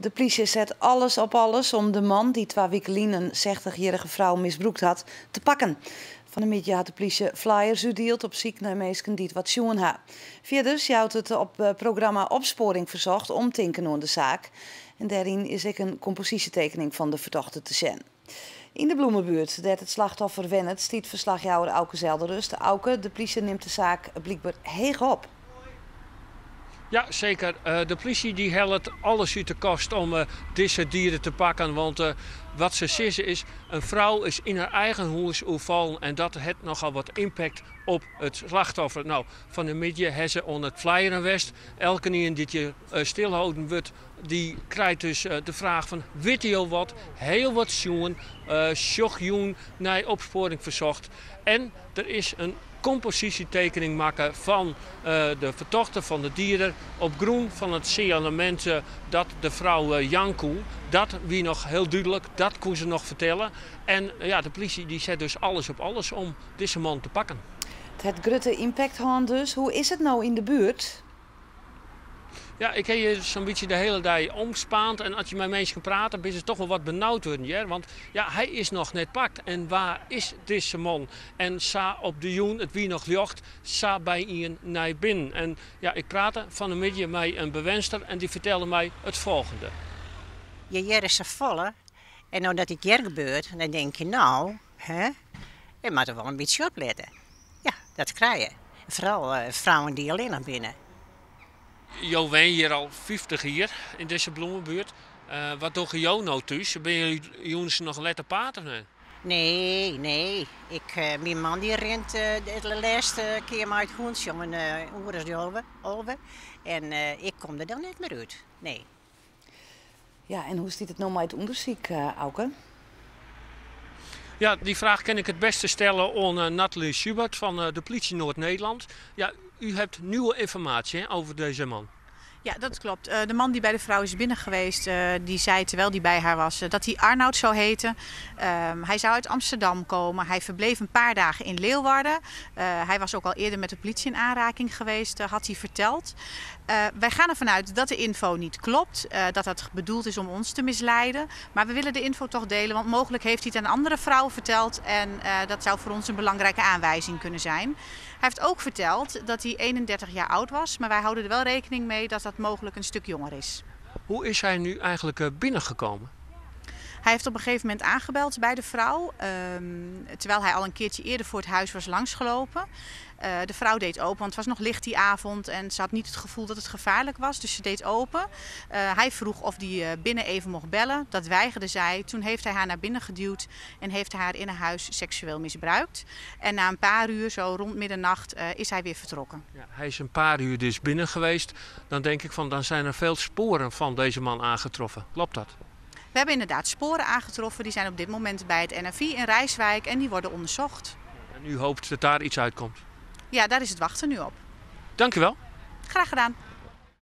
De plysje set alles op alles om de man dy't twa wiken lyn in sechtichjierrige frou misbrûkt hat, te pakken. Fan 'e middei hat de plysje flyers útdield op syk nei minsken dy't wat sjoen ha. Fierders jout it op programma Opsporing Verzocht omtinken oan de saak. En dêryn is ek in komposysjetekening fan de fertochte te sjen. Yn de Bloemebuert, dêr't it slachtoffer wennet, stiet ferslachjouwer Auke Zeldenrust. Auke, de plysje nimt de saak blykber heech op. Ja, seker. De plysje dy hellet alles út de kast om dizze dieder te pakken. Want wat se sizze is, in frou is yn har eigen hûs oerfallen en dat hat nochal wat impact op it slachtoffer. No, fan 'e middei ha se oan it flyeren west. Elkenien dy't hjir stilholden wurdt, dy krijt dus de fraach fan, witte jo wat, ha jo wat sjoen, sjoch jûn nei Opsporing Verzocht. En der is in komposysjetekening makke fan de fertochte, fan de dieder, op grûn fan it sinjalemint dat de frou jaan koe. Dat wie noch hiel dúdlik, dat koe se noch fertelle. En ja, de plysje dy set dus alles op alles om dizze man te pakken. It hat grutte ympakt hân dus. Hoe is it no yn de buert? Ja, ik ha hjir sa'n bytsje de hiele dei omspaand en as je mei minsken prate, binne se toch wol wat benaud wurden hear. Want ja, hy is noch net pakt. En wa is dizze man? En sa op de jûn, it wie noch ljocht, sa by ien nei binnen. En ja, ik prate fan 'e middei mei in bewenster en dy fertelde my it folgjende. Je hearre safolle en omdat it hjir gebeurt, dan denk je nou, hè, je moatte wol in bytsje oplette. Ja, dat krije je. Foaral frouwen dy't allinnich binne. Jo wenje hjir al 50 jier yn dizze Bloemebuert. Wat dogge jo no thús? Binne jo jûns noch let op paad of net? Nee, nee. Ik, myn man dy rint de lêste kear mei it hûntsje om in oere as 11. En ik kom der dan net mear út. Nee. Ja, en hoe stiet it no mei it ûndersyk, Auke? Ja, dy fraach kin ik it bêste stelle oan Nathalie Schubert fan de politie Noord-Nederland. Ja, u hebt nieuwe informatie, hè, over deze man. Ja, dat klopt. De man die bij de vrouw is binnen geweest, die zei terwijl die bij haar was dat hij Arnoud zou heten. Hij zou uit Amsterdam komen. Hij verbleef een paar dagen in Leeuwarden. Hij was ook al eerder met de politie in aanraking geweest, had hij verteld. Wij gaan ervan uit dat de info niet klopt, dat dat bedoeld is om ons te misleiden. Maar we willen de info toch delen, want mogelijk heeft hij het aan andere vrouwen verteld en dat zou voor ons een belangrijke aanwijzing kunnen zijn. Hij heeft ook verteld dat hij 31 jaar oud was, maar wij houden er wel rekening mee dat dat mogelijk een stuk jonger is. Hoe is hij nu eigenlijk binnengekomen? Hij heeft op een gegeven moment aangebeld bij de vrouw, terwijl hij al een keertje eerder voor het huis was langsgelopen. De vrouw deed open, want het was nog licht die avond en ze had niet het gevoel dat het gevaarlijk was, dus ze deed open. Hij vroeg of die binnen even mocht bellen, dat weigerde zij. Toen heeft hij haar naar binnen geduwd en heeft haar in haar huis seksueel misbruikt. En na een paar uur, zo rond middernacht, is hij weer vertrokken. Ja, hij is een paar uur dus binnen geweest. Dan denk ik van, dan zijn er veel sporen van deze man aangetroffen. Klopt dat? We hebben inderdaad sporen aangetroffen. Die zijn op dit moment bij het NFI in Rijswijk en die worden onderzocht. En u hoopt dat daar iets uitkomt? Ja, daar is het wachten nu op. Dank u wel. Graag gedaan.